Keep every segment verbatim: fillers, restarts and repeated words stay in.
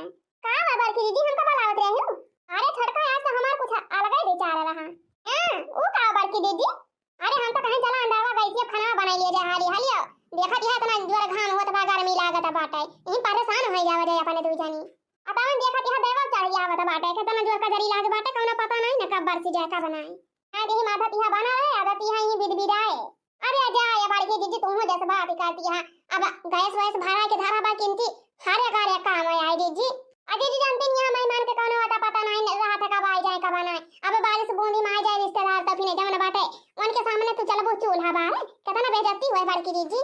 का बा बड़की दीदी, हमका बुलावत रही हो? अरे छोटका, आज तो हमार कुछ अलगे विचार रहा। हाँ, ऊ का बड़की दीदी? अरे हम तो कहीं चला अंदरवा गैसिया खाना बनाई लिया जाए हाली हाली। देखत यह इतना जोर घाम होत बा, गर्मी लागत बाटे, यहीं परेशान हो जावा जाए अपने दू जनी। अतवन देखत यह देवल चढ़ आवत बाटे, कितना जोर कजरी लाग बाटे, कौनो पता नहीं न कब बरसी जाए कब नाई। आज यही माथा तिहा बना रहे, आदत यह यहीं बिदबिदाए। अरे जा ये बड़की जीजी, तू जस बात करती है। अब गैस वैस भरा के धरा बा किंची, हरे घरे काम आए जीजी। अ जीजी जानती नहीं है, मेहमान के कौनो अता पता नहीं रहा था कब आई जाए कब नाई। अब बारिश बूंदी में आ जाए रिश्तेदार तो फिर जवन बाटे उनके सामने तू चलबू चूल्हा बारे, कितना बेइज्जती हुए बड़की जीजी।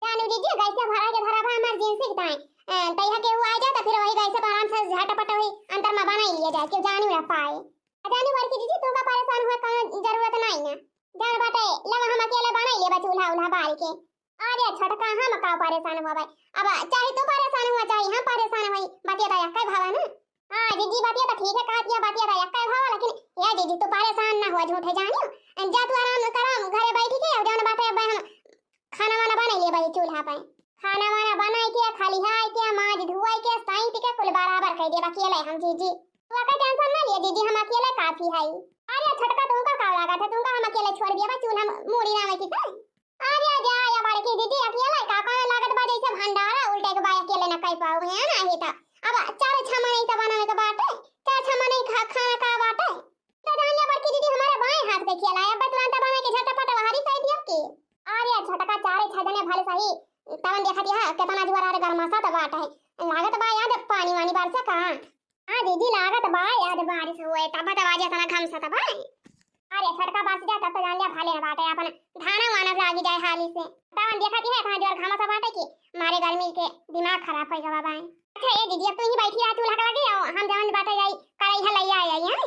जानू जीजी, गैस भरा के धरा बा इमरजेंसी के ताई। अ, तैया केहू आ जाए तो फिर वही गैस पर आराम से झटपट वही अंतर में बनाई लिया जाए, केहू जानू ना पाए। अ जानू बड़की जीजी, तू का परेशान हुए कौनो जरूरत नहीं ना। जान बाटे, लगा हम अकेले बनाई लेबा चूल्हा उल्हा बाल के। अरे छोटका, हम का परेशान हुआ भाई, अब चाहे तू परेशान हुआ चाहे हम परेशान हुई, बतिया तो यक्कै भावा ना। हाँ जीजी, बतिया तो ठीक है, कहत यह बतिया तो यक्कै भावा, लेकिन ये जीजी तू परेशान ना हुआ झूठे जानियो। जा तू आराम करा घरे बैठ के, और जौन बाटे अब हम खाना वाना बनाई लेबा चूल्हा पे। खाना वाना बनाई के, खलिहाई के, माज धुआई के, साइत के कुल बराबर कर देबा अकेले हम जीजी। तू का टेंशन ना लिया जीजी, हम अकेले काफी है। अरे छोटका, तुमका का लागत है, तुमका हम अकेले छोड़ देबा चूल्हा मूड़ी ना में की का? अरे जा या बड़की दीदी, अकेले का कौन लागत बा जैसे भंडारा उल्टे के बा, अकेले न कर पाओ है ना ही तो। अब चार छह मनई तो बनावे के बाटे, चार छह मनई खा, खाना का बाटे। तो जान जा बड़की दीदी, हमारे बाएं हाथ के खेला है, अब तुरंत बना के झटपट वहारी कर दिया के। अरे छोटका, चारे छह जने भले सही, तवन देखत यह कितना जुआर आरे गरमासा तो बाटे, लागत बा याद पानी वानी बरसे का। हाँ जीजी, लागत बा, आज बारिश हुए, तब तो आज इतना घमसत बा। अरे छोटका, बस जा, तब तो जान जा, भले बाटे, अपन धाना वाना लागी जाए हाली से। तवन देखत है, इतना जोर घमसत बाटे कि मारे गर्मी के दिमाग खराब हो गवा बा। अच्छा, ए जीजी, अब तू ही बैठी रहा चूल्हा के लगे, और हम जवन बाटे जाई, करैहा लैया आई, आई, हैं?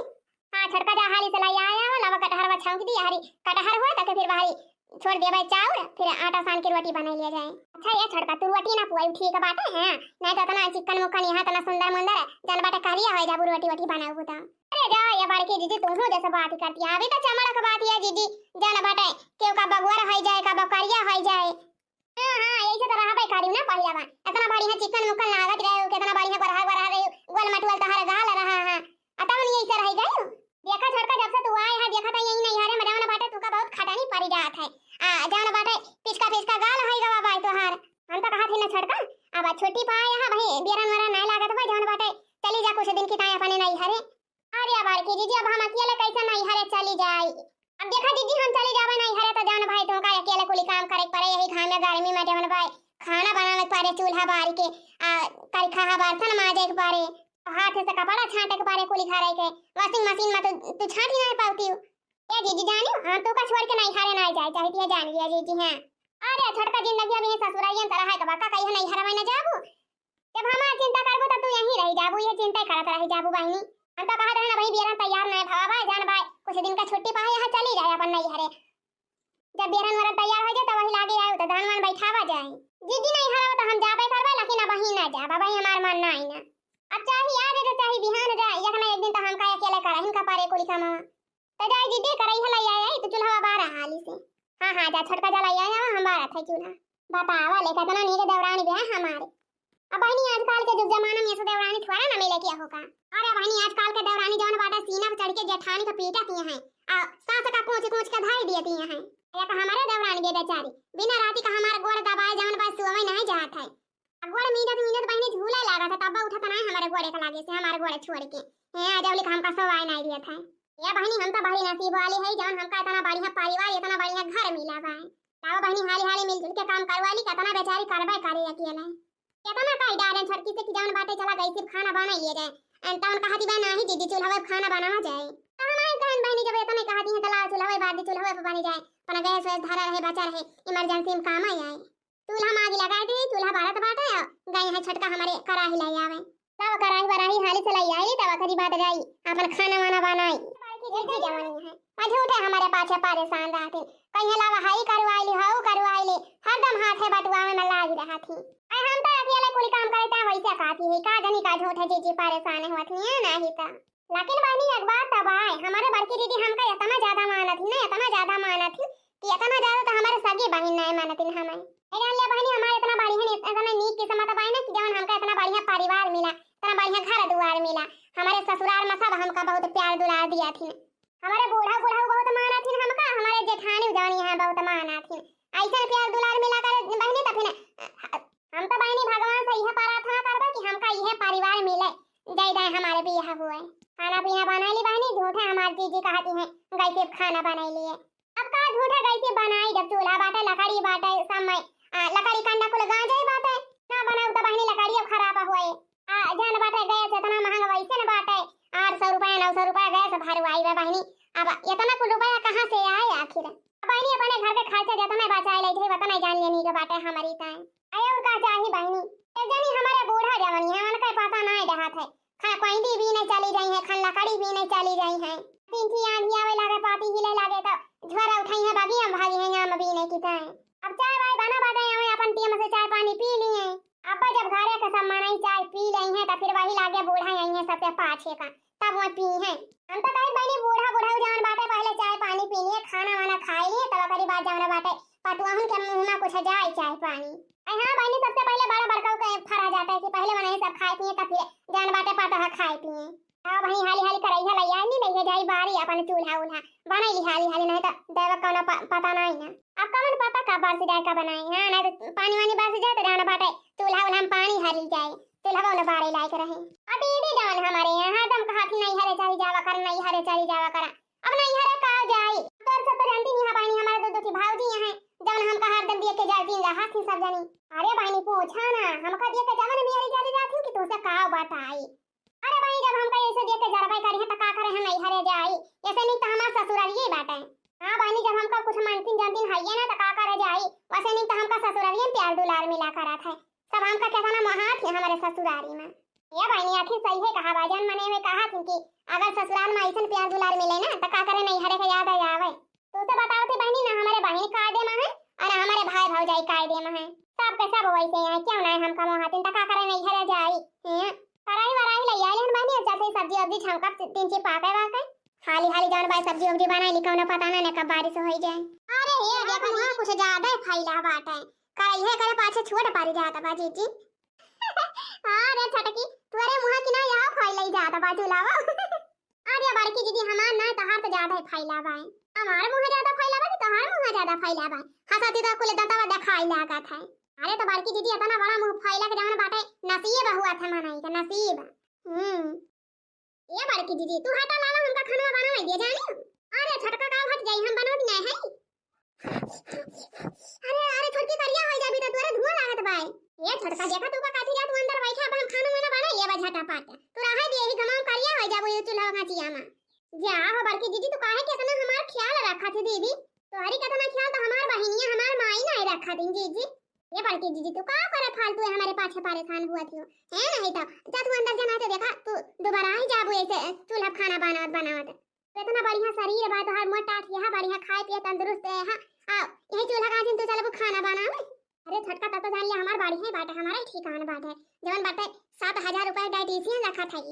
हाँ, छोटका जा हाली से लैया आया हो, लावा कटहरवा छौंक दी, हरी कटहर हुआ, ताकि फिर बाहरी छोड़ देबे चाउर, फिर आटा सान के रोटी बनाई लिया जाए। अच्छा, ये छोटका, तू रोटी ना पुआई, ठीक बाटे, हैं? नहीं तो इतना चिकन मुकन यहाँ, इतना सुंदर मुंदर, जान बाटे, करिया हो जाबू, रोटी वोटी बनाऊ तो। अरे जा, ये बड़की जीजी, तू हूँ जैसे बात करती है, अभी तो चमड़क बात है जीजी, जान बाटे, केहू का बगुअर हो जाए, का बकरिया हो जाए। हाँ, हाँ, यही से तो रहबे करी ना पहिला बा। इतना बढ़िया चिकन मुकन लागत रहे, कितना बढ़िया गोरहा गोरहा रहे, गोल मटुअल तोहर गाल रहा है। आ तब नहीं ऐसे रह गए। देखा छोटका, जब से तू आए है, देखा था यही नहीं हरे, मजा ना बाटे, तू का बहुत खटनी पड़ी जात है। आ, जवन बाटे, पिचका पिचका गाल है गवा बाई तोहार। हम तो कहा थे ना छोटका, अब छुट्टी पाए है भाई, बेरन वरन नहीं लागत बा, जवन बाटे, चली जा कुछ दिन की ताई अपने नहीं हरे। अरे बड़की जीजी, अब हम अकेले कैसे नैहरे चली जाई? अब देखा जीजी, हम चली जाबे नैहरे तो जान भाई, तुमका अकेले कुली काम करे के पड़े, यही घाम में गर्मी में जवन भाई खाना बनावे के पड़े, चूल्हा बारी के, आ, करिखा बर्तन माजे के पड़े, हाथ से कपड़ा छांटे के पड़े, कुली घरे के washing machine में तो तू छांट ही नहीं पाती हो। ए जीजी जानी, हम तुमका छोड़ के नैहरे नहीं जाए चाहती है, जान लिया जीजी। हाँ, अरे छोटका, जिंदगी अभी ससुराइयन तरह है, कबा का कहियो नैहरे में न जाबू। जब हमार चिंता करबू, तब तू यहीं रही जाबू, ये चिंता करत रही जाबू बहिनी। हम तो कहत रहे ना भाई, बियाह तैयार नहीं भवा बा, जान बा, कुछ दिन का छुट्टी पाए, यहाँ चली जाए अपन नैहरे। जब बियाह वरन तैयार हो जाए, तो वही लागे आए, तो धान वान बैठावा जाए। जीजी नहीं हरवा, तो हम जाबे करबे, लेकिन अब वहीं ना जाब, अब वहीं हमार मन ना आई ना। अब चाहे आज जाए, चाहे बिहान जाए, एक ना एक दिन तो हमका अकेले करहिन का परे कुली कमावा। तो जाई दीदी, करैहा लई आए, आई तो चूल्हा बारा हाली से। हाँ, हाँ, जा छोटका जा लई आए, हम बारा थे चूल्हा। बतावा ले, कितना नीक देवरानी बे हमारे। अब बहिनी, आजकल के जुग जमाना में ऐसे देवरानी थोड़ा ना मिले के हो का। अरे बहिनी, आजकल के देवरानी जौन बाटे सीना पे चढ़ के जेठानी के पीटत ही हैं, आ सास का कूच कूच के धाई देती हैं। एक हमारे देवरानी बे बेचारी, बिना राती का हमार गोड़ दबाए जौन बा सोवे नहीं जात है। आ गोड़ मीजत मीजत बहिनी झूले लागत है, तब उठत नहीं हमारे गोड़े के लागे से, हमारे गोड़े छोड़ के। हे, आ जौली का हमका सोवाए नहीं दियत है। ए बहिनी, हम तो बड़ी नसीब वाली है, जौन हमका इतना बढ़िया परिवार, इतना बढ़िया घर मिला बा। लावा बहिनी, हाली हाली मिलजुल के काम करवा ली, कितना बेचारी करबे करे अकेले। कितना कही डारेन छोटकी से कि जौन बाटे चला गई सिर्फ खाना बना लिए जाए। अन तौन कहती बा, "नाही दीदी, चूल्हा पे खाना बनावा जाए।" तो हम आए कहन बहिनी, जब इतना कहती हैं, तो लावा चूल्हा पे बार दी, चूल्हा पे बनी जाए। अपना गैस वैस धरा रहे, बचा रहे, emergency में काम आई आए। चूल्हा में आग लगा दे, चूल्हा बारत बाटे, गई है छोटका हमारे कराही ले आवे। तब कराही बराही हाली से लई आई, तब खरी बात जाई, अपन खाना वाना बनाई। बड़की जीजी जवानी है, आ झूठे हमारे पाछे परेशान रहते, कहीं लावा हाई करवाई ली, हाउ करवाई ली, हरदम हाथे बटुआवे में लागी रहत ही। आई हम तो अकेले कुल काम करे, ता वैसे कहती है, का जनी का झूठे जीजी परेशान होत ही है, नाही तो। लेकिन बहिनी, एक बात तो बाय, हमारे बड़की दीदी हमका इतना ज्यादा मानत ही ना, इतना ज्यादा मानत ही कि इतना ज्यादा तो हमारे सगी बहिन नहीं मानत ही हमें। ए जान ले बहिनी, हमारे इतना बढ़िया, इतना नीक किस्मत बाय ना कि जौन हमका इतना बढ़िया परिवार मिला। इतना बढ़िया घर दुआर मिला। हमरे ससुरार में सब हमका बहुत प्यार दुलार दिया थी। हमरे बूढ़ा बुढ़ऊ बहुत माना थी हमका, हमरे जेठानी जानी है बहुत माना थी। ऐसे प्यार दुलार मिला कर बहिनी, तो फिर हम तो बहिनी भगवान से यह प्रार्थना करबे कि हमका यह परिवार मिले, जय दे हमारे बियाह हुए। खाना पीना बनाई ली बहिनी, झूठे हमार जीजी कहती हैं गैसे खाना बनाई लिए। अब का झूठा गैसे बनाई, जब चूल्हा बाटे, लकड़ी बाटे, सब में, आ, लकड़ी कंडा कुल गांजे बाटे, ना बनाऊ तो बहिनी लकड़ी अब खराब हुए। आ, जान बाटे गैस इतना महंगा वैसे न बाटे, आठ सौ रुपया, नौ सौ रुपया गैस भरवाई बा बहिनी। अब इतना कुल रुपया कहाँ से आए आखिर? अब बहिनी अपने घर के खर्चा जितना बचाए ले थे, उतना जान लेनी के बाटे हमारी ताई। अरे और का चाही बहिनी? एक जनी हमारे बूढ़ा जवानी है, उनका पता नहीं रहत है। खा कोइंदी बीने चली जाई है, खन लकड़ी बीने चली जाई है। तीन थी आंधी आवे लागे, पाती हिले लागे तो झोरा उठाई है, बागी हम भागी है आम बीने की ताई। अब चाय वाय बना बाटे, हमें अपन टीम से चाय पानी पी लिए। अब जब घरे के सब मनई चाय पी ले हैं तो फिर वही लागे बूढ़ा आई है सबसे पाछे का, तब वो पी हैं। हम तो कहे बहिनी बूढ़ा बुढ़ऊ जवन बाटे पहले चाय पानी पी लिए, खाना वाना खाई लिए, तब ओकरी बाद जवन बाटे पतुआहुन के मुंह में कुछ जाए चाय पानी। अरे हाँ बहिनी, सबसे पहले बड़ा बड़का के फरा जाता है कि पहले मनई सब खाए पिए तब फिर जवन बाटे पतोह खाए पिए। हाँ बहिनी, हाली हाली करैया लैया नहीं लैया जाई बारी अपन चूल्हा उल्हा बनाई ली हाली हाली, नहीं तो देवे कौनो प-, पता नहीं ना। अब कौन पता कब बरस जाए, कब नहीं। हाँ, नहीं तो पानी वानी बरस जाए तो जाना बाटे चूल्हा उल्हा में पानी हरी जाए, चूल्हा उल्हा बारे लायक रहे। अब दीदी जान हमारे यहाँ हरदम कहत नहीं हरे चली जावा कर, नहीं हरे चली जावा करा। अब नहीं हरे का जाई, तोर सब तो जानती नहीं है बहिनी, हमारे दो दो की भाऊजी यहाँ जौन हमका हरदम दिए के जरतीन रहा थी सब जनी। अरे बहिनी पूछा ना, हमका दिए के जवन मेरी जरी जाती कि तुझसे का बताई। अरे भाई, जब हमका ऐसे देख के जरबे करी है, तो का करे हम नैहरे जाई? ऐसे नहीं तो हमार ससुरारिये बाटे। हाँ बहिनी, जब हमका कुछ मानतीन जानतीन हइये ना, तो का करे जाई? वैसे नहीं तो हमका ससुरारिये में प्यार दुलार मिला करत है। सब हमका केतना मोहात है हमारे ससुरारी में। ये बहिनी, आखिर सही है कहा भाईजान, मने में कहा थी कि अगर ससुराल में ऐसन प्यार दुलार मिले ना, तो का करे नैहरे के याद आ जावे। तू तो बताओ थी बहिनी, ना हमारे बहिन कायदे में है और ना हमारे भाई भौजाई कायदे में है। सब के सब वैसे हैं, क्यों ना हमका मोहातिन, तो का करे नैहरे जाई? हैं? कराही वराही ले आइल हन बहिनी, अब जाते सब्जी वब्जी छौंकब, तीन चीज पाके वाके। हाली हाली जौन बाई सब्जी वब्जी बनाई ली, कौनो पता ना ने कब बारिश होई जाए। अरे हे, देखो मुँह कुछ ज्यादा ही फैला बाटे, करैहे करे पाछे छोट पड़ जात बा जीजी। हाँ रे छोटकी, तोरे मुँह की ना यहाँ फैलई जात बा, झुलावा। अरे बड़की दीदी, हमार ना तहार तो ज्यादा ही फैला बा। हमार मुँह ज्यादा फैला बा कि तोहार मुँह ज्यादा फैला बा? हंसती तो कुल दंतवा देखाई लागत है। अरे तो बड़की दीदी, इतना बड़ा मुँह फैला के जवन बाटे, नसीब हुआ था मनई के, नसीब। हम्म। ए बड़की दीदी, तू हटा लावा, हमका खाना बनावे दिया जाने। अरे छोटका का हट जाई, हम बनावत नहीं है। अरे, अरे, छोटकी करिया हो जाबी तो तोरे धुआं लागत बाय। ए छोटका, देखा तू का काठी जात, तू अंदर बैठा, अब हम खाना वाना बना लेबा झटापट। तू रहे दे, यही घमाव करिया हो जाबो ये चूल्हा घाचिया में। जा हो बड़की दीदी, तू काहे के इतना हमार ख्याल रखा थी दीदी? तोहरी कितना ख्याल तो हमार बहिनिया, हमार माई नहीं रखा दिन जीजी। ये बड़की दीदी, तू का करे फालतू है हमारे पाछे परेशान हुआ थी? है नहीं तो जा तू अंदर जाना तो देखा, तू दोबारा ही जाबो ऐसे चूल्हा खाना बनावत बनावत। इतना बढ़िया शरीर बा तोहार, मोटा ठिया, बढ़िया खाए पिए, तंदुरुस्त है, हाँ। आ, यही चूल्हा का दिन तू चलबू खाना बनावे? अरे छोटका, तब तो जान लिया हमार बाड़ी है बाटे, हमारा ही ठिकाना बाटे। जवन बाटे सात हजार रुपया डाइटिशियन रखा था।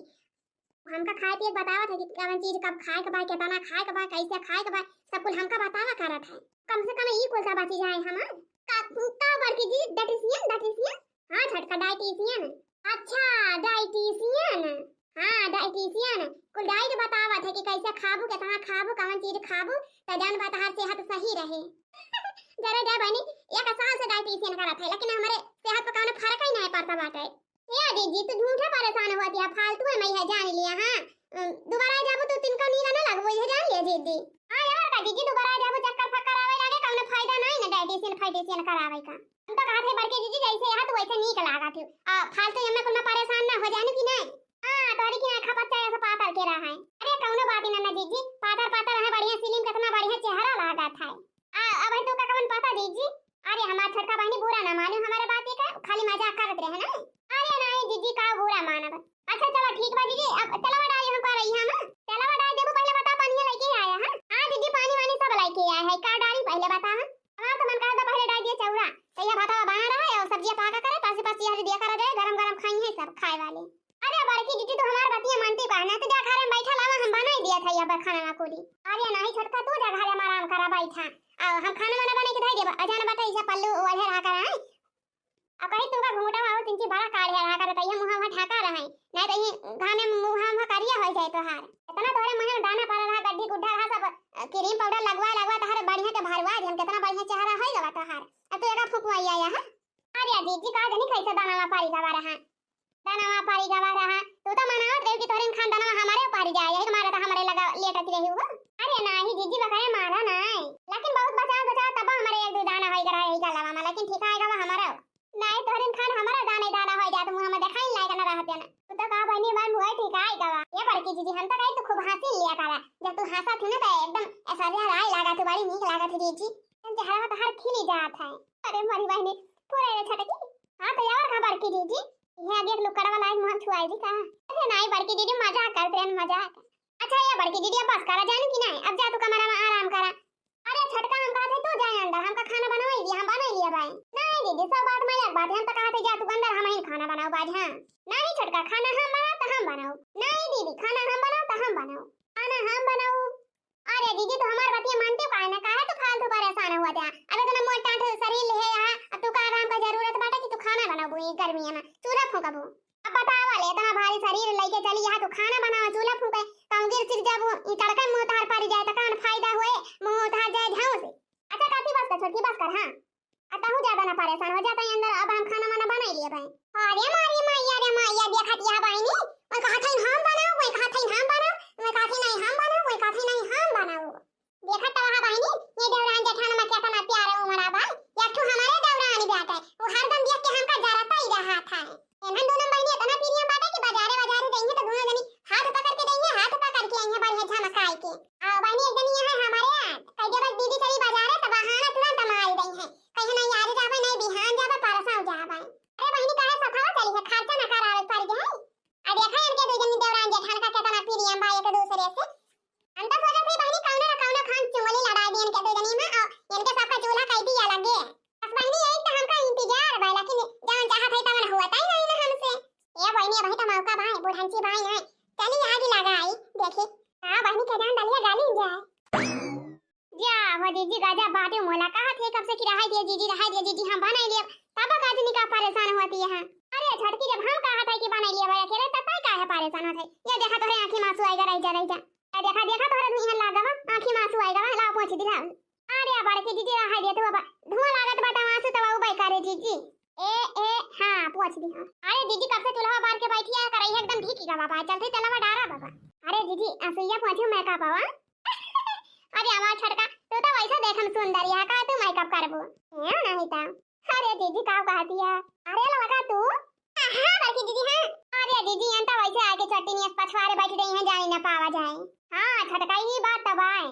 हमका खाए पिए के बतावत है कि कवन चीज कब खाए के बा, कितना खाए के बा, कैसे खाए के बा, सब कुल हमका बतावा करत है। कम से कम ई कुल तो बची जाए हमार। का, का बड़की जी, डाइटिशियन, डाइटिशियन? हाँ छोटका, डाइटिशियन। अच्छा, डाइटिशियन। हाँ, डाइटिशियन। कुल डाइट बतावत है कि कैसे खाबू, कितना खाबू, कवन चीज खाबू, त जौन बा तहार सेहत सही रहे। जरे जय बहिनी, एक साल से डाइटिशियन करत है, लेकिन हमरे सेहत पर कौनो फर्क ही नहीं पड़ता बाटे। ए जीजी, तू झूठा परेशान होती है, फालतू है, मैं यह जान लिया, हाँ। अम, दोबारा जाबू तू तिनका नीरा ना लगबो, यह जान लिया जीजी। हाँ यार, का जीजी, दोबारा जाबू चक्कर फक्कर आवे लागे, कौनो फायदा नहीं ना डाइटिशियन फाइटिशियन करावे का। हम तो कहत है बड़के जीजी, जैसे यहाँ तो वैसे नीक लागत है। आ, फालतू एमे कुल में परेशान ना हो जाने की नहीं। हाँ, तोरी की आँखा पच्चा ऐसा पातर के रहा है। अरे कौनो बात ही ना, ना जीजी, पातर पातर है, बढ़िया slim, कितना बढ़िया चेहरा लागत है। आ, अब है तो का कवन पता जीजी? अरे हमार छोटका बहिनी बुरा ना माने हमारे बात का, खाली मजाक करत रहे ना। अरे नहीं जीजी, का बुरा मानब। अच्छा चलो ठीक बा जीजी, अब तेलवा डाली हम कर रही हम। तेलवा डाल देबो, पहले बता पानी लेके आया है? हाँ जीजी, पानी वानी सब लेके आया है, का डाली पहले बता। हाँ, हमार तो मन कहा था पहले डाल दिया चौरा, तो यह भाता बना रहा है और सब्जियां पाका करे, पासी पासी आज दिया करा जाए, गरम गरम खाई है सब खाए वाले। अरे बड़की जीजी, तू हमार बतिया मानती का ना, तो जा घर में बैठा लावा, हम बनाई दिया था यह खाना ना कोली। अरे नहीं छोटका, तू जा घर में आराम करा बैठा, आ हम खाना वाना बना के धर देबा। अजान बता इजा पल्लू वाले रहा करा है। अब कहीं तुमका घुंघटा में बहुत इंची बड़ा काढ़े रहा करे, तो ये मुँह वहाँ ढाका रहे, नहीं तो ये घामे में मुँह वहाँ करिया हो जाए तोहार। इतना तोहरे मुँह में दाना पड़ा रहा, गड्ढी गुड्ढा रहा, सब, अ, क्रीम पाउडर लगवा लगवा तोहरे बढ़िया के भरवा दिहन, कितना बढ़िया चेहरा हो गवा तोहार। अब तू एका फुकवाई आया है। अरे जीजी, का जानी कैसे दानवा पारी गवा रहा, दानवा पारी गवा रहा। तू तो मनावत रही कि तोहरे खानदानवा हमारे पारी जाए, यही मारा तो हमारे लगा लेटत रही हो। अरे नाही जीजी, बकरे मारा नाही, लेकिन बहुत बचाव बचाव तब हमारे एक दो दाना होई करा यही गलवा में, लेकिन ठीक आएगा वो हमारा। नाही तोहरे खान हमारा दाना ही दाना होई जात, मुँह में देखाई लायक न रहत ना। तू तो कहा बहनी बान हुआ ठीक आएगा वा। ये बड़की जीजी, हम तो कही तू खूब हँसी लिया करा, जब तू हँसा थी ना तो एकदम ऐसा राय लागा थी, बड़ी नीक लागा थी जीजी। तुम चेहरा में तो हर खिली जात है। अरे मोरी बहनी, पूरा रे छटकी। हाँ तो यार, कहाँ बड़की जीजी? ये आगे एक लुकड़वा लाइक मुँह छुआई दी का? अरे नाही बड़की दीदी, मजाक करत रहन, मजाक। अच्छा ये बड़की दीदी, अब बस करा जानी कि नाही? अब जा तू कमरा में आराम करा। अरे छटका, हम कहत है तू जाए अंदर, हमका खाना बनवाई दिया, हम बनाई लिया भाई। नाही दीदी, सब बात में एक बात है, हम तो कहत है जा तू अंदर, हम ही खाना बनाओ बाज। हाँ नाही छटका, खाना हम बनाओ तो हम बनाओ। नाही दीदी, खाना हम बनाओ तो हम बनाओ। खाना हम बनाओ। अरे जीजी, तू हमार बतिया मानते काहे ना? काहे तू फालतू परेशान हुआ था? अब इतना मोट टाट शरीर है यहाँ, अब तू का आराम का जरूरत बाटे कि तू खाना बनाबू ई गर्मी में, चूल्हा फूकबू? अब बतावा ले, इतना भारी शरीर लेके चली यहाँ, तू खाना बनावा, चूल्हा फूके, कहूँ गिर सिर जाबू, ई तड़का मुँह तहार पड़ जाए तो कौन फायदा हुए, मुँह तहार जाए झाँव से। अच्छा काकी बस कर, छोटकी बस कर, हाँ। अब तहूँ ज्यादा ना परेशान हो जाता है अंदर, अब हम खाना वाना बनाई लिए भाई। अरे मारी मैया रे मैया, देखत यह बहिनी, कोई कहत है हम बनाओ, कोई कहत है हम बनाओ, कोई कहत है नहीं हम बनाओ, कोई कहत है नहीं हम बनाओ। देखत तो रहा बहिनी, ये देवरान जेठान में कितना प्यार है उमरा बा, एक ठो हमारे देवरान बाटे, वो हरदम देख के हमका जरता ही रहा था। एनहन दोनों बहिनी इतना प्रिय बाटे कि बाजारे बाजारे जाइए तो दोनों जनी हाथ पकड़ के जाइए, हाथ पकड़ के आइए बढ़िया झमकाई के। आओ बहिनी, एक जनी यहाँ हमारे यहाँ कह दे बस दीदी चली बाजारे तो बहाना तुरंत मार दई है। कहीं नहीं आज जाबे, नहीं बिहान जाबे, परसों जाबे। अरे बहिनी, काहे सथवा चली है? खर्चा न करावे पड़ जाए। आ देखा इनके दू जनी देवरान जेठान का कितना प्रियम बा एक दूसरे से। हम तो सोचत हई बहिनी, कौनो न कौनो खान चुंगली लड़ा दी इनके दू जनी में, और इनके सबका चूल्हा कई दिया लगे। बस बहिनी, यही तो हमका इंतजार बा, लेकिन जवन चाहत हई तवन हुआ तई नहीं ना हमसे। ए बहिनी, अबही तो मौका बा, बुढ़ंची बा ना। चली आग लगाई, देखी। हाँ बहिनी, के जान दलिया गाली जाए। जा हो जीजी, गजब बाटे मोला। कहा थे कब से कि रहाई दिया जीजी, रहाई दिया जीजी, हम बनाई लिया। तब का आज निका परेशान होती है। अरे छटकी, जब हम कहा था कि बनाई लिया भाई अकेले, तब तय काहे परेशान होत है? ये देखा तोहरे आँखी में आंसू आएगा, रह जा, रह जा। ए देखा, देखा तोहरे यहाँ लागा बा, आँखी में आंसू आएगा बा, लाओ पोंछ दी, लाओ। अरे बड़की जीजी, रहाई दिया तू अब। धुआं लागत बा, तब आंसू तब उबे करे जीजी। ए, ए, हाँ, पोंछ दी, हाँ। अरे जीजी, कब से चूल्हा बार के बैठी है, करई एकदम ढीकी गवा बा, चलते चला बा डारा बाबा। अरे जीजी, असुइया पोंछू मैं का पावा? अरे हमार छटका, तू तो वैसे देखम सुंदर है, का तू मेकअप करबू? हैं, नहीं तो। अरे जीजी, का कहती है? अरे ललका तू? हाँ, बड़की जीजी, हाँ। अरे जीजी, हम तो वैसे आगे चट्टी नियस पछवारे बैठ रही हैं, जानी ना पावा जाए। हाँ, छटका, ई बात तो बाय।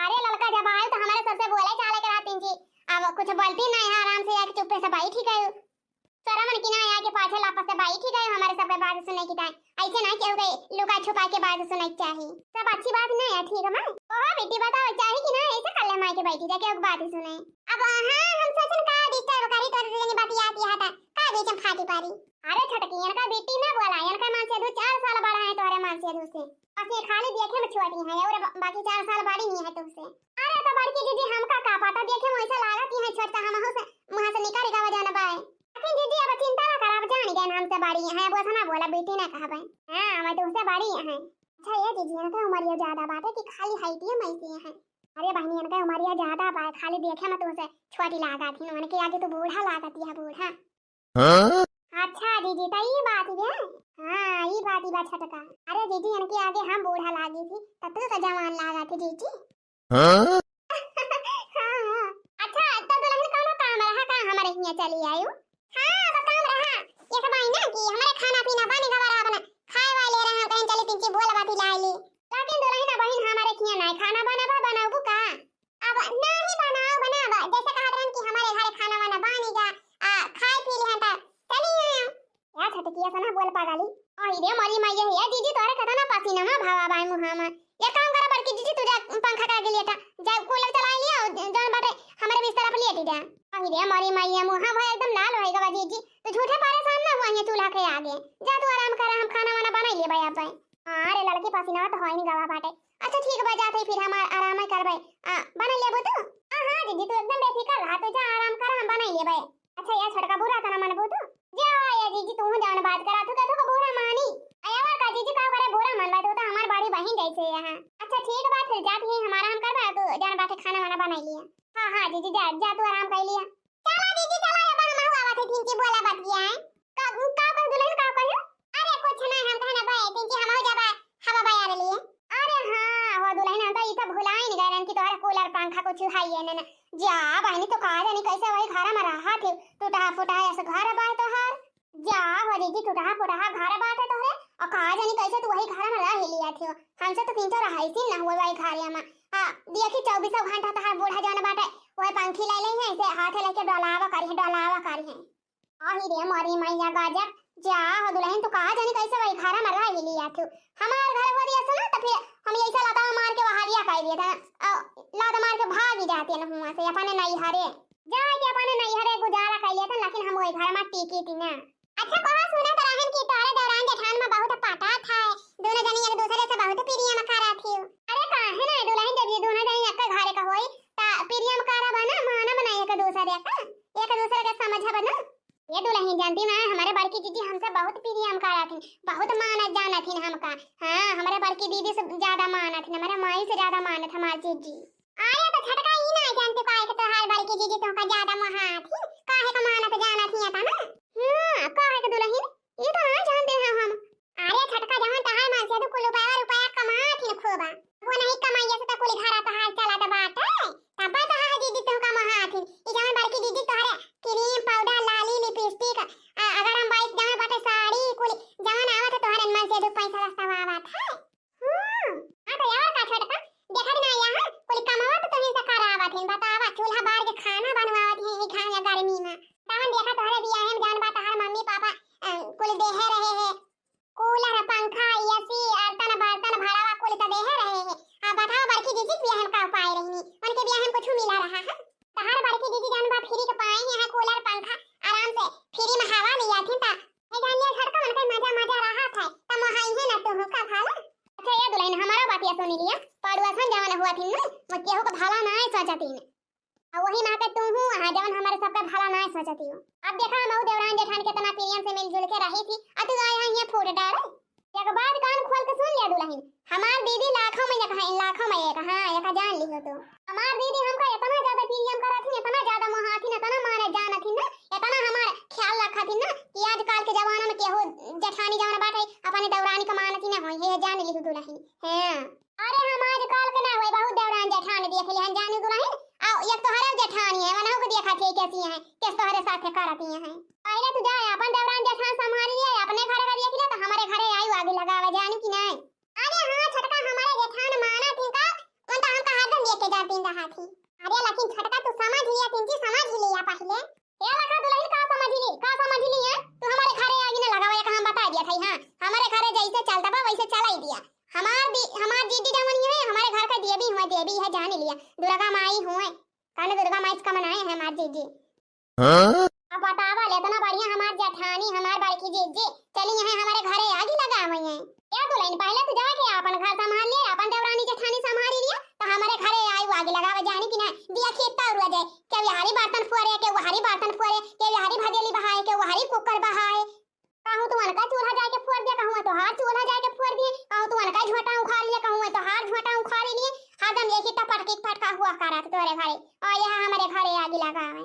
अरे ललका, जब आयो तो हमारे सबसे बोले चाले के रहती जी। अब कुछ बोलती नहीं है, आराम से आके चुप्पे से बैठी गयो। शर्मन की ना आके पाछे लापस से बैठी गयो हमारे सबके बात सुने की ताई। ऐसे ना केहू के लुका छुपा के बात सुने के चाही। सब अच्छी बात नहीं है, ठीक है माई? ओहो बेटी, बताओ चाही कि ना ऐसे कल्ले माई के बैठी जाके एक बात ही सुने। अब हाँ, हम सोचन का disturb करी, तोरे जनी बतियाती है ता का बीच में फाटी पारी। अरे छटकी, इनका बेटी ना बोला, इनका मानसेधु चार साल बड़ा है तोहरे मानसेधु से। बस ये खाली देखे में छोटी है और बा-, बाकी चार साल बड़ी ही है तुमसे। अरे तो बड़की जीजी, हमका का पता, देखे में वैसे लागत ही है छोटका, हमहू से मुँह से निकल गवा जाना बाय। लेकिन जीजी, अब चिंता ना करा, अब जान गए ना हमसे बड़ी है, अब वैसा ना बोला, बेटी ना कहबे। हाँ, मैं तुमसे बड़ी है। अच्छा ये जीजी, इनका उमरिया ज्यादा बाटे कि खाली height ही में ऐसी है? अरे बहनी, इनका उमरिया ज्यादा बा, खाली देखे में तुमसे छोटी लागत ही, उनके आगे तो बूढ़ा लागत है, बूढ़ा। हाँ? अच्छा जीजी, तो ई बात बा। हाँ, ई बात बा छटका। अरे जीजी, इनके आगे हम बूढ़ा लागी थी, तो तू तो जवान लागा थी जीजी। हाँ? हाँ, हाँ। अच्छा, तो दुल्हन कौनो काम रहा का हमारे हियाँ चली आयु? हाँ, तो काम रहा। ये सब आई ना कि हमारे खाना पीना बने गवा रहा, अपना खाए वाले रहा, हम कहीं चली तिनची बोल बाती लाए ली। लेकिन दुल्हन बहन हमारे हियाँ नहीं खाना बना बा, बनाबू का? अब नाही बनाओ, बनाओ, जैसे कहत रहन कि हमारे घरे खाना वाना बानी जा, आ, खाए पी लिहन त चली आयो। या छटकिया सना बोल पागली। अहि रे मरी माई, ये जीजी तोरे कतना पसीना में भावा बाई मुहा में। ये काम करा बड़की जीजी, तू जा पंखा का आगे लेटा, जा कूलर चला लिया और जौन बाटे हमारे बिस्तर पर लेटी जा। अहि रे मरी माई, ये मुहा भाई एकदम लाल होई गवा जीजी, तू झूठे परेशान ना हुआ ये चूल्हा के आगे। जा तू आराम करा, हम खाना वाना बनाई ले भाई आप। हाँ रे लड़की, पसीना तो होई नहीं गवा बाटे। अच्छा ठीक बा, जात हई फिर हम आ-, आराम ही करबे। आ, बना लेबू तू? हाँ, हाँ, जीजी, तू एकदम बेफिकर रहा, तू जा आराम कर, हम बनाई लेबे। अच्छा, या छोटका बुरा तना मनबू तू? खाना बनाई लिया। हाँ, हाँ, जीजी, जा, जा, तू आराम कर लिया। चला, जीजी, चला, अब हम हुआ बात है, तिनकी बोला बात किया है। का, का कर दुल्हन, का कर? अरे, कुछ नहीं, हम कहना बे, तिनकी हम हो जाबा, हवा बयार लिए। अरे हाँ, हो दुल्हन, हम तो ई तो भुलाइन गए रहन कि तोहरा कूलर पंखा कुछ है ये ना। जा, बहनी, तो का जानी कैसे वही घर में रहा थे, टूटा फूटा ऐसे घर बाय तोहार। जा हो दीदी, टूटहा फुटहा घर बाटे तोहरे, और का जानी कैसे तू वही घर में रह लिया थियो। हमसे तो किंचो रहाइसी न हुए वही घरिया में। आ, देखी चौबीसों घंटा तहार बूढ़ा जौन बाटे, वही पंखी ले ले हैं, इसे हाथे लेके डोलावा करी है, डोलावा करी है। आही रे मोरी मैया गजब, जा हो दुल्हन, तू का जानी कैसे वही घर में रह लिया थियो। हमार घर हो दिया सुना, तो फिर हम ऐसा लात मार के वहारिया कर दिया था, आ, लात मार के भाग ही जाते न हुआ से अपने नैहरे। जाए के अपने नैहरे गुजारा कर लेतन, लेकिन हम वही घर में टिकी थी ना। अच्छा, कहा सुनत रहन कि तोहरे देवरान जेठान में बहुत पटात है, दोनों जनी एक दूसरे से बहुत प्रेम करत हियो। अरे काहे ना दुल्हन, जब ये दोनों जनी एक घरे का होई, ता प्रेम करब ना, मानब ना एक दूसरे का, एक दूसरे के समझब ना। ये दुल्हन जानती ना, हमारे बड़की जीजी हमसे बहुत प्रेम करत हिन, बहुत मानत जानत हिन हमका। हाँ, हमारे बड़की दीदी से ज्यादा मानत हिन, हमारे माई से ज्यादा मानत हमार जीजी। अरे तो छोटका ई ना जानते काहे के तोहार बड़की जीजी तोहका ज्यादा मोहात ही, काहे का मानत जानत ही अतना? हाँ, काहे के दुल्हन, ई तो ना जानते हैं हम। अरे छोटका जवन तोहार माँ से तो कुल रुपया रुपया कमात ही खूब। वो नहीं कमाइए से तो कुल घर तोहार चलत बाटे। तब तोहार जीजी तोहका मोहात ही। ई जवन बड़की जीजी तोहरे क्रीम, पाउडर, लाली, लिपस्टिक, आ, अगर हम बाइक जवन बाटे साड़ी, कुल जवन आवत है तोहरे मन से दो पैसा सस्ता आवत है। हम्म, हाँ तो और का छोटका, देखत ना यहाँ, कुल कमावा तो तुहीं से करावत हिन, बतावा, चूल्हा बार के खाना बनवावत हिन, ई घाम या गर्मी में। तवन देखा तोहरे बियाहे में जौन बा तोहार मम्मी पापा, अ, कुल देहे रहे हैं, कूलर, पंखा, एसी, अरतन बर्तन, भड़वा कुल तो देहे रहे हैं। आ बतावा बड़की जीजी के बियाहे में का पाए रहनी, उनके बियाहे में कुछ मिला रहा है? तोहार बड़की दीदी जौन बा फ्री के पाए ही है कूलर पंखा, आराम से फ्री में हवा लिया थी ता। ए जानिया छोटका मन के मजा मजा रहा था, त मोहाई है ना तू का भाला। अच्छा ये दुल्हन हमारा बातिया सुनी लिया, पड़ुआ सन जवन हुआ थी ना, वो केहू का भला ना है सोचती ने। आ वही ना के तू हूँ, हाँ जवन हमारे सबका भला ना है सोचती हो। अब देखा हम देवरान जेठान कितना प्रेम से मिलजुल के रही थी, आ तू आया है ये फूट डाल। एक बात कान खोल के सुन लिया दुल्हन, हमार दीदी लाखों में एक है, लाखों में एक, हाँ, एक जान लिहो तू। हमार दीदी हमका इतना ज्यादा प्रेम करत हिन, इतना ज्यादा मोहात हिन, इतना माने जानत हिन ना, इतना हमार ख्याल रखत हिन ना कि आजकल के जमाना में केहू जेठानी जवन बाटे अपने देवरानी के मानत ही ना होई, ये जान लिहो दुल्हन। हाँ। अरे हम आजकल के ना होई, बहुत देवरान जेठानी देख लिहन जानू दुल्हन। आओ, एक तोहरे जेठानी है, वनहु को देखा थे कैसी है, कैसे तोहरे साथे करती है। पहले तू जा अपन देवरान जेठान संभाल लिए, अपने घर का देख ले, तो हमारे घरे आई आगे लगावे, जानू कि नहीं? अरे हाँ छोटका, हमारे जेठान माना थी का, उन तो हमका हरदम लेके जाती रहा थी। अरे लेकिन छोटका तू समझ लिया, तिनकी समझ लिया पहले। ए लखा दुल्हन का समझ ली, का समझ ली है? तू हमारे घरे आगी ना लगावा, एक हम बता दिया था, हाँ, हमारे घरे जैसे चलता बा वैसे चलाई दिया। हमार दी, हमार जीजी जवन है, हमारे घर का देवी हुए, देवी है जान लिया, दुर्गा माई हुए, कान दुर्गा माई इसका मनाए है हमार जीजी। हाँ? अब बतावा ले, इतना बढ़िया हमार जेठानी, हमार बड़की जीजी चली यहाँ हमारे घरे आगी लगावे हैं। ए दुल्हन, पहले तू जाके अपन घर संभाल ले, अपन देवरानी जेठानी संभाल लिया, तो हमारे घरे आई आगी लगावे जानी कि ना, दिया खेत तार हुआ जाए, के बिहारी बर्तन फोरे, के वहारी बर्तन फोरे, के बिहारी भदेली बहाए, के वहारी कुकर बहाए। कहूँ तू उनका चूल्हा जाके फोर दिया, कहूँ तोहार चूल्हा जाके फोर दिए, कहूँ तू उनका झोंटा उखाड़ लिया, कहूँ तोहार झोंटा उखाड़ लिए, हरदम यही तो पटकी पटका हुआ करत तोरे घरे, और यहाँ हमारे घरे आगी लगावे।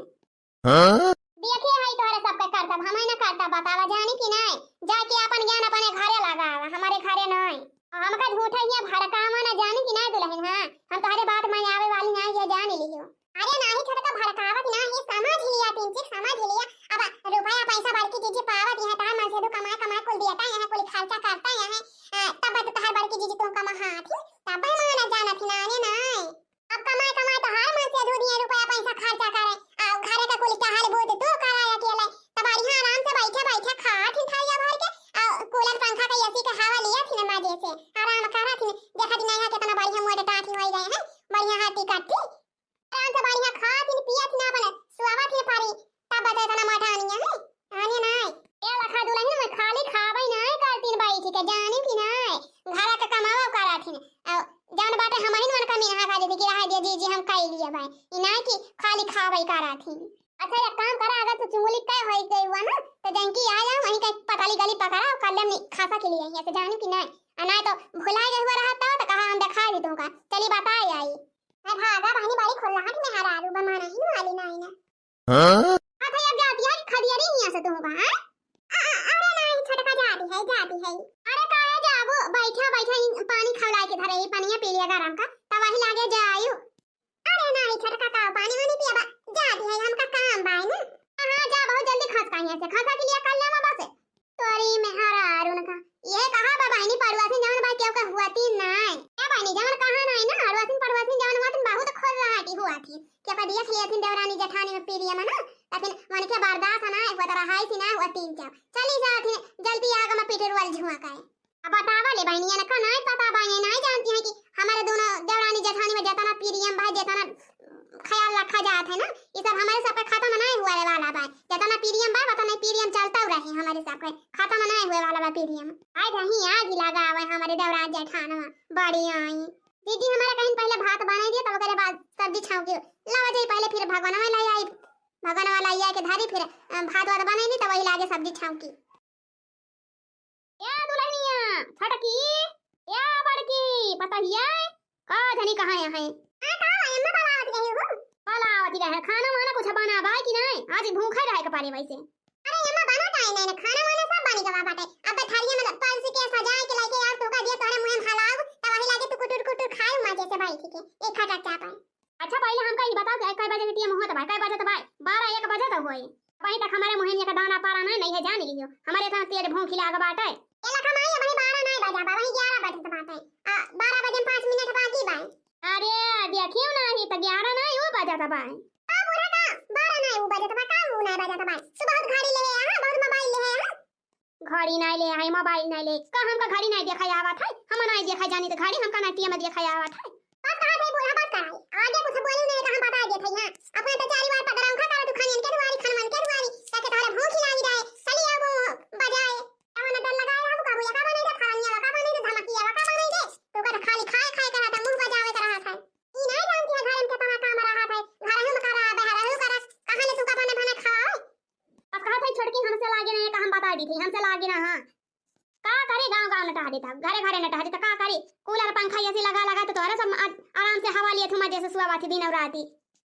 हाँ? देखे है तोहरे सबके करतब, हमें ना करतब बतावा, जानी कि नहीं? जाके अपन ज्ञान अपने घरे लगावा, हमारे घरे नहीं। हमका झूठा ये भड़कावा ना, जानी कि नहीं दुल्हन? हाँ, हम तोहरे बात में आवे वाली नहीं, ये जान लियो। अरे नाही छोटका, भड़कावत ना ही, समझ लिया, तिनकी समझ लिया। अब रुपया पैसा बड़की जीजी पावत यहाँ, तार मन से तू कमाए कमाए कुल दियता यहाँ, कुल खर्चा करता यहाँ, आ, तब तो तोहार बड़की जीजी तुमका महाथी, तब माना जानत ही ना, अरे नहीं। अब कमाए कमाए तो हर मन से दू दिए रुपया पैसा खर्चा करे, आ घरे का कुल टहल बूझ तू कराए अकेले, तो बढ़िया आराम से बैठे बैठे खात ही थालिया भर के, आ कूलर पंखा के एसी के हवा लिया थी ना मजे से, आराम करा थी। देखा थी नैया कितना बढ़िया मोटे टाटी हो गए हैं, बढ़िया हट्टी कट्टी, आराम से बढ़िया खात ही पियत ना अपने सुआवत ही पारी, तब बता इतना मोटा आनिया है। आने नाय। ए लखा दुल्हन, मैं खाली खाबई नाय करतीन बैठ के, जानी कि नाय? घरा के कमावा कराथीन। अ, जान बाटे हमहिन मन का मिनहा खा देती कि रहा दे जीजी, हम कई लिए भाई। ई नाय कि खाली खाबई कराथीन। अच्छा, एक काम करा, अगर तू चुंगली कह होई गई हुआ ना, तो जंकी आ जाओ, वहीं कहीं पताली गली पकड़ा और कल्ले में खासा के लिए यहाँ से, जानी कि नाय? आ नाय तो भुला गए हुआ रहता, तो कहा हम दिखा दी तुमका। चली बताए आई। अरे भागा बहिनी, बड़ी खुल्लाहट में हरारू बा, माना ही वाली नाही ना। हाँ? अब भैया जाती है खदियारी हिया से तू बा, हाँ? आ, आ, अरे नाही, छोटका जाती है, जाती है। अरे काहे जाबू, बैठा, बैठा, इन पानी खौलाए के धरे, ई पनिया पी लिया गरम का, तब वही लागे जायू। अरे नाही, छोटका का पानी वानी पिया बा, जाती है, हमका काम बा ना। हाँ, जा, बहुत जल्दी खस का हिया से, खसा के लिए कर लेवा बस। तोरी में हरारू न का। ये कहा बा बहिनी, पड़ुआसिन जवन बा केहू का हुआती नाय। ए बहिनी, जवन कहा नाय ना, अड़ुआसिन पड़ुआसिन जवन हुआतिन बहुत खुश रहा कि हुआती। कि अपन देख लियाथिन देवरानी जेठानी में पीरियम ना, लेकिन मन के बर्दाश्त ना हुआ, तो रहाई थी ना हुआ तीन चार। चली जाथिन, जल्दी आग में पिटरुअल झुआ का है। अब बतावा ले बहिनी, इनका नाय पता बा, ये नाय जानती है कि हमारे दोनों देवरानी जेठानी में जितना पीरियम बा, जितना ख्याल रखा जात है ना, ये सब हमारे सबके खत्म नाय हुआ रे वाला बा। जितना पीरियम बा, उतना पीरियम चलता रहे हमारे सबके, खत्म नाय हुए वाला बा पीरियम। आय रही आग लगा आवे हमारे देवराज जेठानवा, बड़ी आई। दीदी हमारे कहीं पहले भात बनाई दिया, तब ओकरे बाद सब्जी छौंकी। लावा जाई पहले, फिर भगवानवा लाई आई, भगवानवा लाई आई के धारी, फिर अ, भात वात बनाई दी, तब वही लागे सब्जी छौंकी। या दुल्हनिया, छोटकी, या बड़की, पतहिया, का जनी कहाँ है? हाँ, का है, अम्मा, बोलावत रही हो? बोलावत रहे, खाना वाना कुछ बनाबा कि नहीं? आज भूखे रहे के पड़े वैसे। अरे अम्मा, बना काहे नहीं ना, खाना वाना सब बनी गवा बाटे। अब थरिया में परस के सजाए के लेके यार, तू का दिया तोहरे मुंह में हलाओ, तब वही लागे तू कुटुर कुटुर खाए मजे से बैठ के, एक खटा चापा। अच्छा, पहले हमका ई बताओ कि कै बजे के टेम होत बा, कै बजे त बा? बारह एक बजे त होई। अबहीं तक हमारे मुँहे में एक दाना पारा नहीं, नहीं है, जान लियो। हमारे इतना तेज भूख लाग बाटे। ए लखा माई, अबहीं बारह नहीं बजा बा, अबहीं ग्यारह बजत बाटे। आ, बारह बजे में पाँच मिनट बाकी बा। अरे, देखियो ना, ही त ग्यारह नहीं, वो बजत बा। का बूढ़ा का? बारह नहीं, वो बजत बा, का वो नहीं बजत बा? तू बहुत घड़ी ले है, हाँ, बहुत मोबाइल ले है, हाँ? घड़ी नाई ले आई, मोबाइल नाई ले, का हमका घड़ी नाई देखा आवत है? हम नाई देखा जानी त घड़ी हमका नाई टिया में देखा आवत है। बस कहा थे बूढ़ा, बस कराई। आगे कुछ बोलू नहीं त हम बता देत है, हाँ। अपने तो चारी बार पकड़म खा कर तू खानियन के दुआरी, खनवन के दुआरी, ताकि तोहरे भूख ही लागी जाए। चली आओ वो बजाए। अब ना डर लगाए हम कबू, या का बनाई दे, फरनिया का बनाई दे, धमकिया का बनाई दे। तू कर खाली खाए, खाए करा था, मुंह बजावे करा था। ई नाई जानती है घर में कितना काम रहा था, घर हम करा, बहरा हम करा, कहाँ ले तू का बने बने खाओ? बस कहा था छोटकी हमसे लागे ना, ये का हम बता दी थी, हमसे लागे ना, हाँ। का करे गाँव गाँव नटहा देता, घरे घरे नटहा देता, का करे? कूलर पंखा एसी लगा लगा तो तोहरा सब आ-, आराम से हवा लिए थू मजे से सुआ बाती दिन और राती।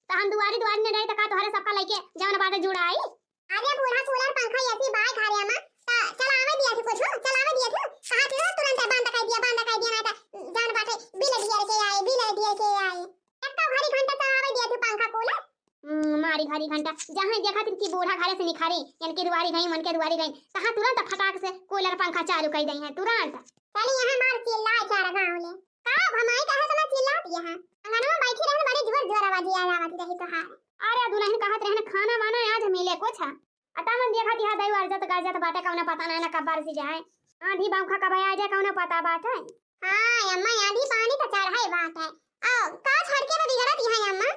तो हम दुआरी दुआरी न रही तो का तोहरा सबका लेके जवन बाटे जुड़ाई? अरे बूढ़ा कूलर पंखा एसी बाय घरे अम्मा, त चलावे दिया थी कुछ, चलावे दिया थी, कहा थी तुरंत बंद कर दिया, बंद कर दिया, ना तो जवन बाटे बिल दिया के आए, बिल दिया के आए। एक तो घड़ी घंटा चलावे दिया थी पंखा कूलर। हम्म, मारी घड़ी घंटा, जहाँ देखा तिनकी बूढ़ा घरे से निखारी, इनके दुआरी गई, उनके दुआरी गई, कहाँ तुरंत फटाक से कूलर पंखा चालू कर दई है, तुरंत। चली यहाँ मार चिल्लाए चार गाँव ले। का भमाई कहे तना चिल्लात यहाँ? अंगनवा बैठी रहन, बड़ी जोर जोर आवाज आवाज रही तोहार। अरे दुल्हन कहत रहन खाना वाना आज मिले कुछ। अता मन देखा तिहा दई वर्जत गरजत बाटे, कौनो पता ना, ना कब बरसी जाए। आंधी बौखा कब आ जाए, कौनो पता बाटे। हाँ अम्मा, आंधी पानी तो चढ़ाई बात है। ओ, का छड़के में बिगड़त यहाँ अम्मा?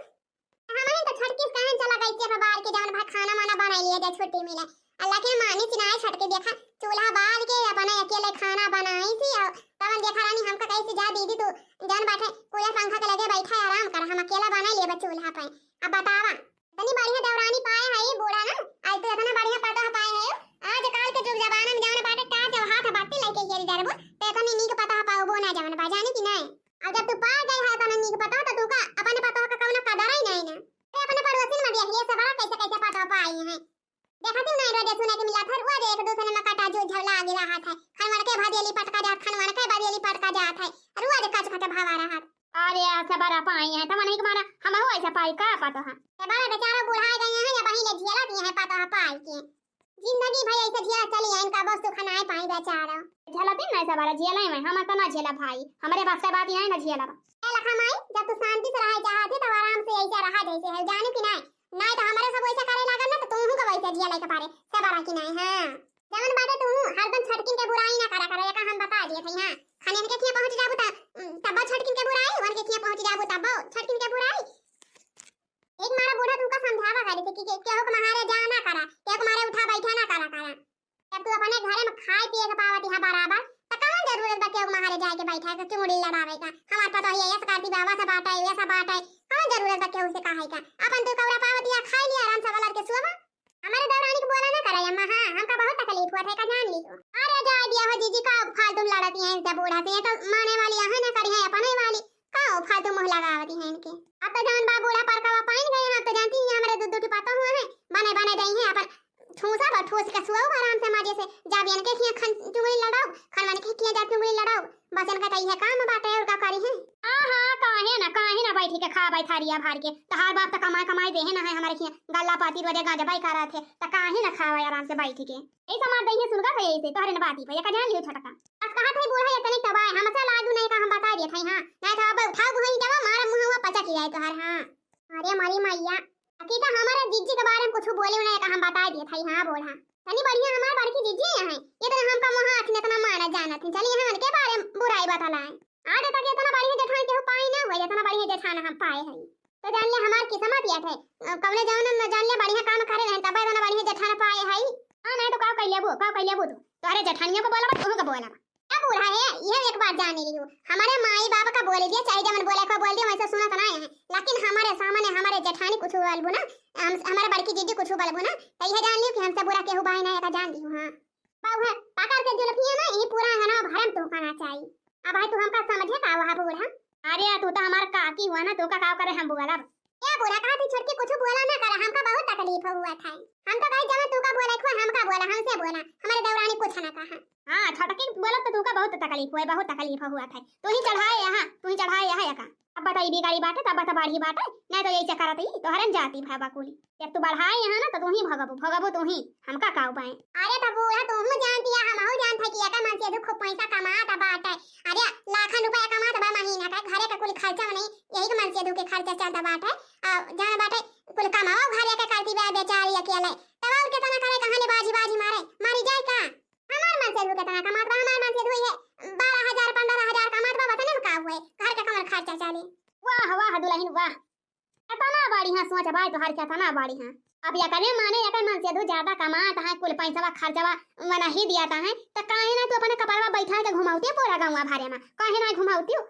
हमनी तो छटकिस कहन चला गई से बार के जवन भाई खाना वाना बनाई लिया जाए छुट्टी मिले। अल्लाह के मानी चिनाए छटके देखा चूल्हा बाल के अपने अकेले खाना बनाई थी और तवन देखा रानी हमका कैसे जा दीदी तू जवन बाटे कूलर पंखा के लगे बैठा है आराम कर हम अकेला बनाई लेबा चूल्हा पे। अब बतावा इतनी बढ़िया देवरानी पाए है ये बूढ़ा ना। आज तो इतना बढ़िया पतोह पाए है। आज काल के जुग जमाना में जवन बाटे का जब हाथ बाती लेके ये डरबो तो इतनी नीक पतोह पाओ ना जवन बा जानी कि नहीं। अब जब तू पा गई है इतना नीक पतोह तो तू का अपने पतोह का कौनो कदर ही नहीं ना। अरे अपने पड़ोसिन में देख लिए से बड़ा कैसे कैसे पतोह पाई है। देखा तू नहीं रोज सुने के मिला था रोज एक दूसरे में कटा जो झगड़ा आगे रहा था। खनवन के भदेली पटका जात खनवन के भदेली पटका जात है। रोज कच कच भावा रहा। अरे ऐसे बड़ा पाई है तो मन ही के मारा हम हो ऐसा पाई का पतोह। ये बड़ा बेचारा बुढ़ा गए हैं या वहीं ले झेला दिए हैं पतोह पाई के। जिंदगी भर ऐसे झेला चली है इनका बस सुख नाय पाई बेचारा। झेलती नहीं सवारा झेला ही मैं हम तो ना झेला भाई हमरे बस के बात ही नहीं ना झेला। ए लखा माई जब तू शांति से रहे चाहती तो आराम से ऐसे रहा जैसे है जाने की नहीं। नहीं तो हमारे सब वैसे करे लागल ना तो तू का वैसे झेला के पारे सवारा की नहीं। हाँ जवन बाटे तू हरदम छटकिन के बुराई ना करा करे का हम बता दिए थे। हाँ खाने के किया पहुंच जाबू त तब छटकिन के बुराई वन के किया पहुंच जाबू तब छटकिन के बुराई। एक मारा बूढ़ा तुमका समझावा करे थे कि के- केहू के मारे जा ना करा केहू के मारे उठा बैठा ना करा करा। जब तू अपने घरे में खाए पिए के पावत यहाँ बराबर तो कौन जरूरत बा केहू के मारे जाए के बैठा के चुंगड़ी लड़ावे का। हमार पता है ये करती बाबा से बात है ये सब बात है कौन जरूरत बा केहू से कहे का। अपन तू कौड़ा पावत यहाँ खाए लिया आराम से वलर के सुबह। हमारे देवरानी के बोला ना करा अम्मा हाँ हमका बहुत तकलीफ हुआ था का जान ली। अरे जाए दिया हो जीजी का फालतू में लड़ती हैं इनसे बूढ़ा से ये तो माने वाली यहाँ ना करी है अपने वाली। का फालतू मुँह लगावती हैं इनके। अब इनके खिया खन चुगली लड़ाओ, खनवन के खिया जा चुगली लड़ाओ, बस इनका तो इहे काम बाटे, और का करी है? हाँ, हाँ, काहे ना, काहे ना बैठी के खाबै थारिया भर के, तोहार बाप तो कमाई कमाई देहे ना है, हमारे खिया गल्ला पाती रोजे गांजा बाई करत है, तो काहे ना खाबै आराम से बैठी के। ऐसा मार दइहे सुलगा है ऐसे, तोहरे न बाती पे, एका जान लियो छोटका। बस कहत है बूढ़ा, इतने तबाय, हमसे लाजू नहीं का हम बता देत है, हाँ, नहीं तो अब उठाओ बुहाई जब मारा मुँह हुआ पचक ही जाए तोहर, हाँ। अरे मरी मैया, अकी तो हमारे जिज्जी के बारे में कुछ बोले उन्हें का हम बता देत है, हाँ बूढ़ा। तनी बढ़िया हमार बड़की जिज्जी है, ये तो हमका मुँह हाथ में इतना मानत जानत है, चलिए हम उनके बारे में बुराई बतलाएं। आज तक इतना बढ़िया जेठान केहू पाई ना हुआ, जितना बढ़िया जेठान हम पाए हैं। तो जान ले हमार किस्मत यह है, अ, कौने जमाना में जान ले बढ़िया काम करे रहे, तब इतना बढ़िया जेठान पाए है। हाँ, नहीं तो का कह लेबू, का कह लेबू तू? तोहरे जेठानिया को बोला बा, तोहू को बोला बा। क्या बूढ़ा है, यह एक बात जान लियो, हमारे माई बाप का बोले दिया, चाहे जमन बोले को बोल दिया, वैसे सुनत ना है, लेकिन हमारे सामने हमारे जेठानी कुछ बोलबू ना, हम, हमारे बड़की जिज्जी कुछ बोलबू ना, तो यह जान लियो कि हमसे बुरा केहू भाई ना, एका जान लियो, हाँ। बउआ, पकड़ के जुल्फिया ना, ई पूरा अंगना भरम तोहका नचाई। अब भाई, तू हमका समझे का हुआ बूढ़ा? अरे, तू तो हमार काकी हुआ ना, तोहका का करे हम बोलब? ए बूढ़ा, कहा थी छोटकी कुछ बोला ना कर, हमका बहुत तकलीफ हुआ था। हम तो कहे जब तू का बोले खो, हमका बोला, हमसे बोला, हमारे देवरानी कुछ ना कहा। हाँ, छोटकी बोला तो तोहका बहुत तकलीफ हुआ, बहुत तकलीफ हुआ था। तू ही चढ़ाए यहाँ, तू ही चढ़ाए यहाँ एका। अब बताई बिगाड़ी बाटे, तब बता बाढ़ी बाटे, नहीं तो यही चक्कर आती, तोहरन जाती भाई बाकुली। जब तू बढ़ाए यहाँ ना, तो तू ही भगबू, भगबू तू ही, हमका का उपाय? अरे, तो बूढ़ा, तू हूँ जानती है, हम हूँ जानत है कि एकर मनसेधू खूब पैसा कमात बाटे। अरे, लाखन रुपया कमात बा महीना का, घरे का कुल खर्चा में नहीं, यही के मनसेधू के खर्चा चलत बाटे। आ, जान बाटे, कुल कमाओ घरे के करती बा बेचारी अकेले। तब और कितना करे, कहाँ ले बाजी बाजी मारे, मारी जाए का? हमार मनसेधू कितना कमात बा, हमार मनसेधू ये बारह हजार, पन्द्रह हजार कमात बा, वतने में का हुए, घर के कमर खर्चा चले। वाह, वाह, दुलहिन, वाह। एतना बढ़िया सोच बाय तोहार, केतना बढ़िया। अब एकरे माने एकर मनसेधू ज्यादा कमात है, कुल पैसवा खर्चवा वनही दियात है, त काहे ना तू अपने कपड़वा बैठा के घुमावती पूरा गौवा भरे में, काहे ना घुमावती?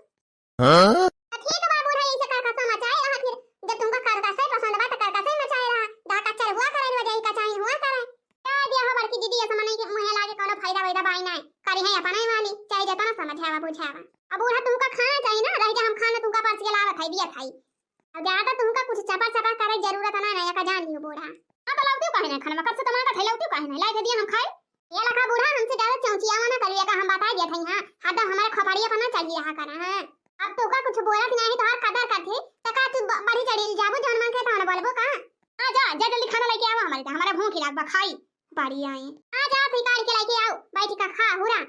हाँ? त ठीक बा बूढ़ा, यही से करकसा मचाए रहा फिर, जब तुमका करकसा ही पसंद बा त करकसा ही मचाए रहा, डाका चर हुआ करे, रोजाई का चाही हुआ करे। क्या दिया हो बड़की दीदी, ऐसा मने के मुँहे लागे कोनो फायदा वायदा बाई ना, करी है अपना ही वाली, चाहे जितना समझावा बुझावा। अब बूढ़ा तुमका खाना चाहिए ना, रह जा हम खाना तुमका परस के लावत है, दिया खाई। अब ज्यादा तुमका कुछ चपर चपर करे जरूरत ना, ना, एका जान लियो बूढ़ा। हाँ, तो लावती काहे ना खाना, कब से तुम्हारा का ठेलावती काहे ना, लाई के दिया हम खाए। ये लखा बूढ़ा, हमसे ज्यादा चौंचियावा ना करिए का, हम बताई दिया था, हाँ, हरदम हमारे खोपड़िया पर ना चढ़ी रहा करा, हाँ। अब तुमका कुछ बोलत नहीं, तोहार कदर करते, तो का तू ब-, बढ़ी चढ़ी जाबो, जौन मन के तौन बोलबो का? आ जा, जा जल्दी खाना लेके आवा हमारे, हमारे भूख ही लाग बा, खाई। बड़ी आई। आ जा, तू काढ़ के लेके आओ, बैठ के खा, हुरा।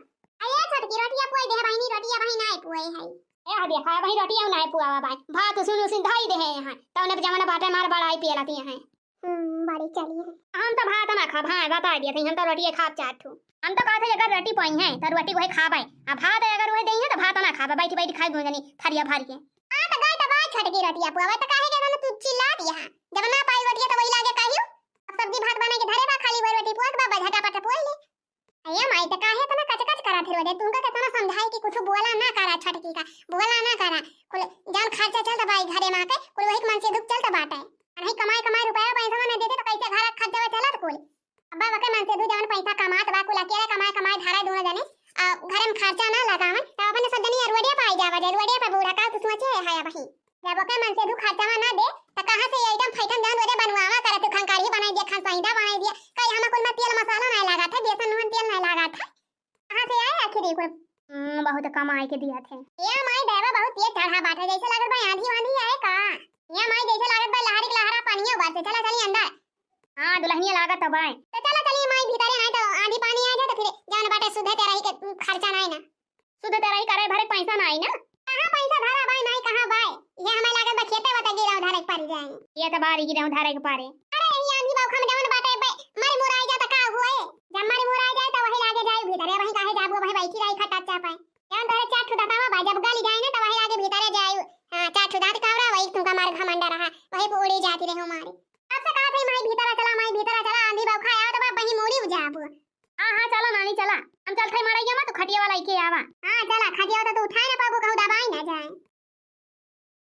अरे छोटकी, रोटिया पुआई दे बहिनी, रोटिया बहिन आई पुआई है। ए, हाँ देखा, वही रोटिया नाय पुआवा बाई। भात सुन उसिन धाई दे हैं यहाँ। तौने पे जमाना बाटे मार बड़ाई पियलाती हैं। हम्म, बड़ी चली है। हम तो भात ना खा, भाई बता दिया था, हम तो रोटिया खाब चार ठो। हम तो कहते अगर रोटी पाई है, तो रोटी वही खाबे। आ भात अगर वही दई है, तो भात ना खाबे, बैठी बैठी खाई दोनों जनी थरिया भर के। हाँ, तो गई तो बाई छोटकी रोटिया पुआवा, तो काहे के ना तू चिल्ला दिया है? जब ना पाई रोटिया, तो वही लागे कहियो। अब सब्जी भात बना के धरे बा, खाली वही रोटी पुआ के बा, झटापट पुआ ले। अये माई, त काहे इतना कचकच करत है रोजे? तुमका कितना समझाई कि कुछ बोला ना करा, छटकी का बोला ना करा। कुल जौन खर्चा चलत बा ई घरे मा के, कुल वही के मनसेधू के चलत बाटे। नहीं कमाई कमाई रुपया पैसा ना देते तो कैसे घर खर्चा चलत कुल? अब्बा वके मनसेधू जौन पैसा कमात बा, कुल अकेले कमाई कमाई धरा दोनों जने, आ, घरे में खर्चा ना लगावन, तब अपने सब जनी रोडे पे आई जावा जाए, रोडे पे बूढ़ा का तू सोचे है वही। जब ओके मनसेधू खर्चवा ना दे, त कहाँ से ये आइटम फाइटम जौन रोजे बनवावा करत, खंकारी बनाई दिया, खंसैदा बनाई दिया, कई हमा कुल में तेल मसाला नहीं लागत है, बेसन नून तेल नहीं लागत है, कहाँ से आए आखिर ये कुल? हम्म, बहुत कमाई के दिया थे। ये माई देवा बहुत तेज चढ़ा बाटे, जैसे लागत बा आंधी वांधी आए का? ये माई जैसे लागत बा लहरी के लहरा पानियो बरसे, चला चली अंदर। हाँ, दुल्हनिया लागत तो बाय। तो चला चली माई भीतरे, नहीं तो आंधी पानी आ जाए तो फिर जौन बाटे सुधे ते रही के खर्चा नहीं ना। सुध तेरा ही करे भरे पैसा ना आई ना। कहाँ पैसा धरा बाई, नाई कहाँ बाई? ये हमें लागत बा खेते वते गिरव धरे के पड़ जाए। ये तो बारी गिरव धरे के पड़े। अरे ये आंधी बौखा में जवन बाटे बे, मरी मुराई जाता का हुए? जब मरी मुराई जाए तो वही लागे जाए भीतरे, वही काहे जाबू भाई, बैठी रही खटा चापा। जवन तोरे चार ठो दतावा बा, जब गली जाए ना तो वही लागे भीतरे जाए। हाँ, चार ठो दांत कावरा, वही तुमका मार घमंडा रहा, वही पे उड़ी जाती रहे मारी। आपसे कहा थे माई भीतर चला, माई भीतर चला, आंधी बौखा आया तो बा वही मुड़ी जाबू। हाँ, हाँ, चला नानी, चला। हम चलत हई मड़इया मा, तू खटिया वाला लेके आवा। हाँ, चला, खटिया तो तू उठाए ना पाबू, कहूँ दबाई ना जाए।